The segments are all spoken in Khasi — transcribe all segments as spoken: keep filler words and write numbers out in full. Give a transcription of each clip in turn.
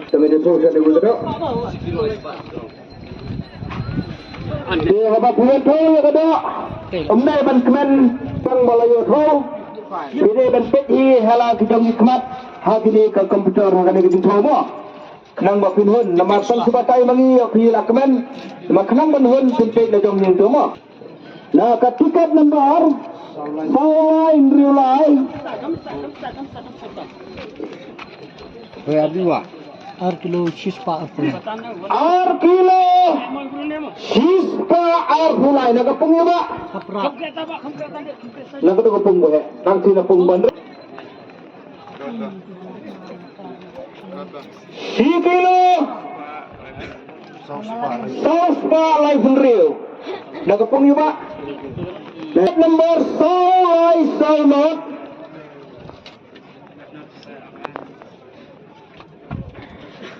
Te mynta to sa dei ka doh. Te haba phi wan thew ïa ka doh, ym dei ban kmen tang ba la ïoh thew. Phi dei ban peit hi ha la ki jong ki khmat ha kine ka computer ha kane ka jingthew mo. Khnang ba phin hun namar tang shu batai ma ngi ïoh phi la kmen. Ma khnang ban hun phin peit la jong ngi to mo. Na ka tiket number saw lai hynriew lai. Hoi, ar dua. Ar kilo shispah arphew lai. Ar kilo shispah arphew lai. Na ka pung ïa ba? Hapra. Na ka tu ka pung ba he. Nang sina pung ban. Shi kilo saw spah lai hynriew. Na ka pung ïa ba? Number saw lai saw not.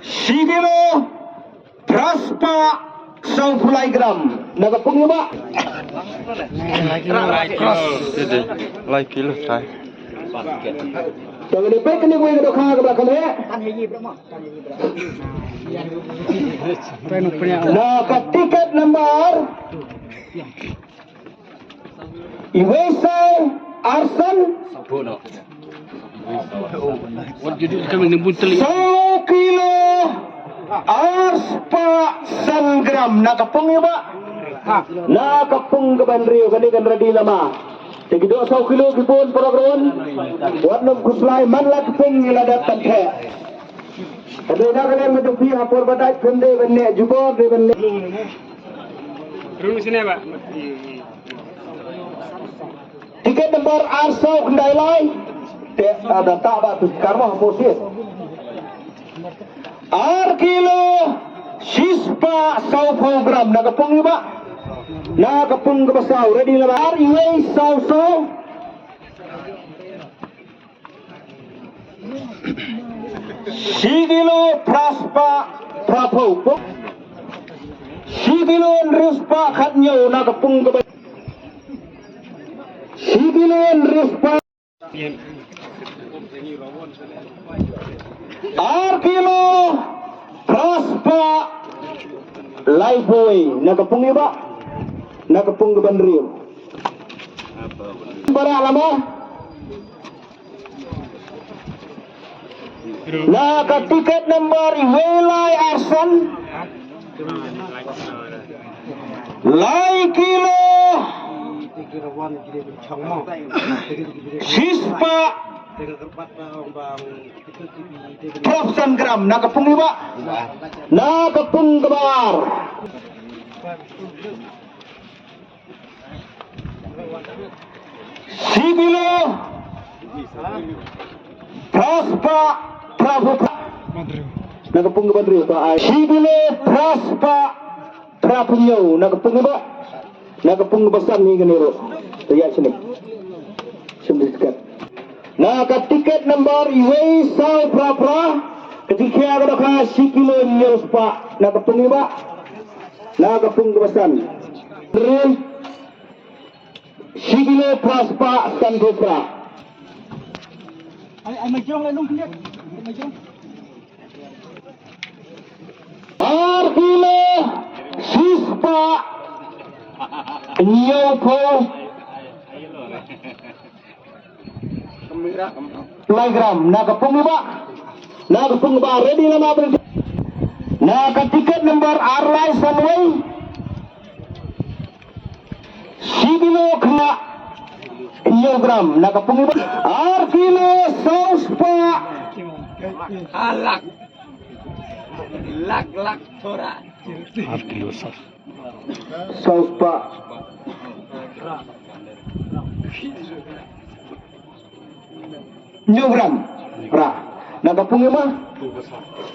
Shi kilo phra spah saw phew lai gram. Na ka pung ïa ba? Lai kilo tai. Tang ne pe kane wei ka dohkha ka ba ka leh. Na ka tiket number iwei saw arsan. Saw kilo arspah san gram. Na ka pung ïa ba? Na ka pung ka ba hynriew kane kan ready lama. Te ki doh saw kilo ki bun para ron. Wat nym khuslai man la ka pung ïa la dat tan the. Ka dei na ka leng ka jong phi ha por ba dait phin dei ban ne jubor dei ban ne. Rung sini ba. Tiket number ar saw khyndai lai. Te ada tak ba tu karma ha por sih. Ar kilo shispah saw phew gram. Na ka pung ïa ba? Na ka pung ka ba saw. Ready na ba? Ar iwei saw saw. Shi kilo phra spah phra phew. Shi kilo hynriew spah khatñiew. Na ka pung ka ba? Shi kilo hynriew spah. Ar kilo phra spah laiphew. Na ka pung ïa ba? Na ka pung ka ba hynriew. Para lama. Na ka tiket number iwei lai arsan. Lai kilo shispah phra phew san gram. Na ka pung ïa ba? Na ka pung ka ba ar. Shi kilo phra spah phra phew. Na ka pung ka ba hynriew to ai. Shi kilo phra spah phra phew hynñiew. Na ka pung ka ba? Na ka pung ka ba san hi kane ruh. To ïa sini. Sini tiket. Na ka tiket number iwei saw phra phra. Ka jingkhia ka dohkha shi kilo hynñiew spah. Na ka pung ïa ba? Na ka pung ka ba san. Hynriew. Shi kilo phra spah sanphew phra. Ar kilo shispah hynñiewphew lai gram. Na ka pung ïa ba? Na ka pung ba ready lama ba. Na ka tiket number ar lai san wei. Shi kilo khyndai kilogram na ka pung ïa ba. Ar kilo saw spah. Lak. Lak, lak, thora. Ar kilo saw. Saw spah. Hynñiew gram. Ra. Na ka pung ïa ma?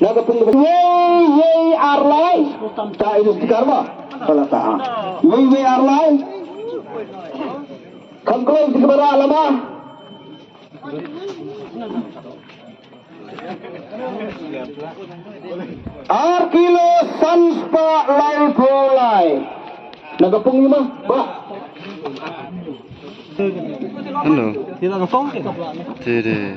Na ka pung ïa ma? Wei, wei, ar lai. Ta ïa u stikar ma? Kala ta. Wei, wei, ar lai. Kam kloi stikar ba ra lama. Ar kilo san spah laiphew lai. Na ka pung ïa ma? Ba. Hello. Tira ka phone ke? Tira.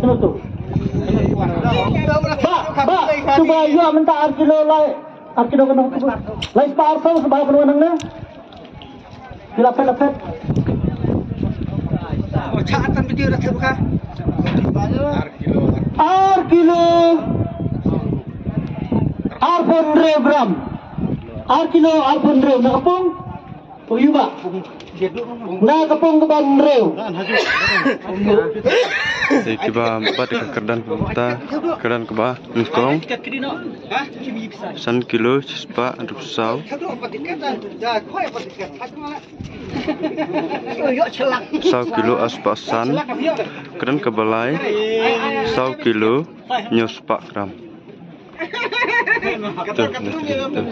Kano tu? Ba, ba, tu ba ïoh mynta ar kilo lai. Ar kilo kano tu? Lai spah ar saw sba kano nang na? Ki la phet, la phet. Ar kilo. Arphew hynriew gram. Ar kilo arphew hynriew na ka pung. Pung ïu ba. Na ka pung kaba hynriew. Te kiba bat ka kyrdan kaba mynta, kyrdan kaba nyngkong. San kilo shispah hynriewphew saw. Saw kilo arspah san. Kyrdan kaba lai. Saw kilo hynñiewspah gram. Tuh, tuh, tuh, tuh.